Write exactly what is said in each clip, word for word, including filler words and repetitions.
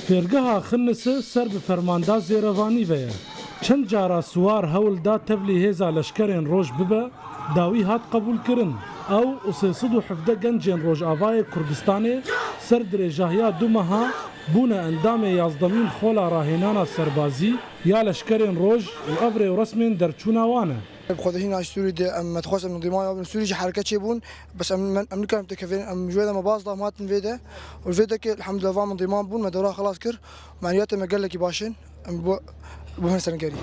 Fêrgeha Xinnisê ser bi fermanda Zêrevanî ve ye. Çend cara Siwar hewl da tevlî hêza leşkerên Roj bibe, dawî hat qebûlkirin. Ew û sê sed û hevdeh gencên Rojavayê Kurdistanê ser dirêjahiya du meha bûne endamê yazdemîn xola rahênana serbazî ya leşkerên Roj û ev rêwresmên derçûna wan e. Bi xwedihîna ji Sûrî de em me dixwest em endîman ya bin Sûrî ji hereke çêbûn, bes em, em nikarin têkevin, em ji wê de me baz da, em hatin vê de û vê de ke elhamdulillah van endîman bûn, me dewra xelas kir. Meniyatê me gelekî baş in, em bo, bo hin sengerî.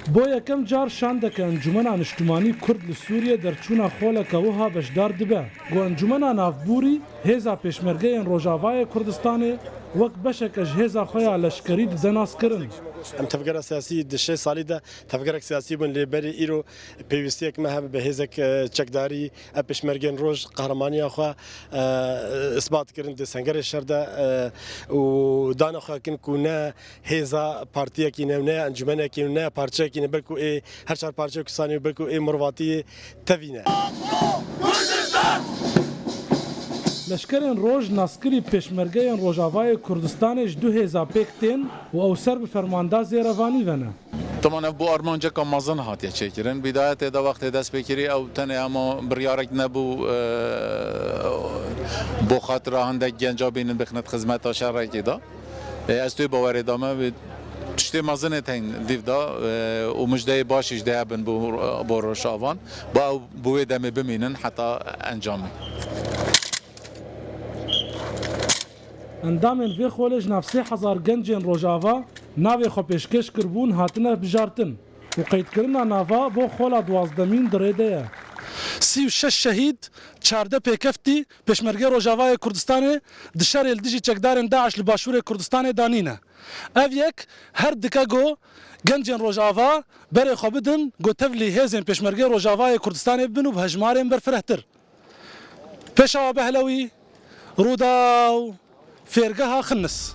Bo yekem car şandeke Encûmena Niştimanî Kurd li Sûriyê derçûna xoleke wiha beşdar dibe. Ku Encûmena Navbûrî hêza pêşmergeyên Rojavayê Kurdistanê wek beşeke ji hêza xwe ya leşkerî dide naskirin. Em tevgera siyasî di şeş salî de tevgerek siyasî bûn, lê berî îro pêwîstiyek me hebe bi hêzek, e, çekdarî, ev pêşmergên Roj qehramaniya xwe, e, isbat kirin di sengerê şer de, e, û dane xwe kin ku ne hêza partiyekî ne, ne encûmenekî ne parçeyekî ne, belku ê her çar parçeyê Kurdistanê û belku ê mirovatiyê tevî ne. Leşkerên Roj naskirî pêşmergeyên Rojavayê Kurdistanê ji du hêza pêk tên û ew ser bi fermanda Zêrevanî ve ne. Teman ev bo armanceka mezin hatiye çêkirin. Bidayetê de wextê dest pê kirî ew tenê hema biryarek nebû, e, bo xatira hindek genca bînin bixinit xizmeta şerekê de. E, ez tu bawerê de me bi tiştê mezin ê tên dîv da, e, û mijdeyê baş jî dê hebin bo, bo Rojavan. Ba ew bi wê demê bimînin heta encamê. Endamên vê xolê ji nav sê hezar gencên Rojava navê xwe pêşkêş kiribûn, hatine bijartin û qeydkirina nava bo xola duwazdemîn di rê de ye. Sî û şeş şehîd, çardeh pêkeftî pêşmergê Rojavayê Kurdistanê di şerê li dijî çekdarên DAIŞ li başûrê Kurdistanê danîne. Ev yek her dike ku gencên Rojava berê xwe bidin, ku tevlî hêzên pêşmergê Rojavayê Kurdistanê bibin û bi hejmarên berfirehtir. Pêşawa Behlewî, Rûdaw, Fêrgeha Xinnis.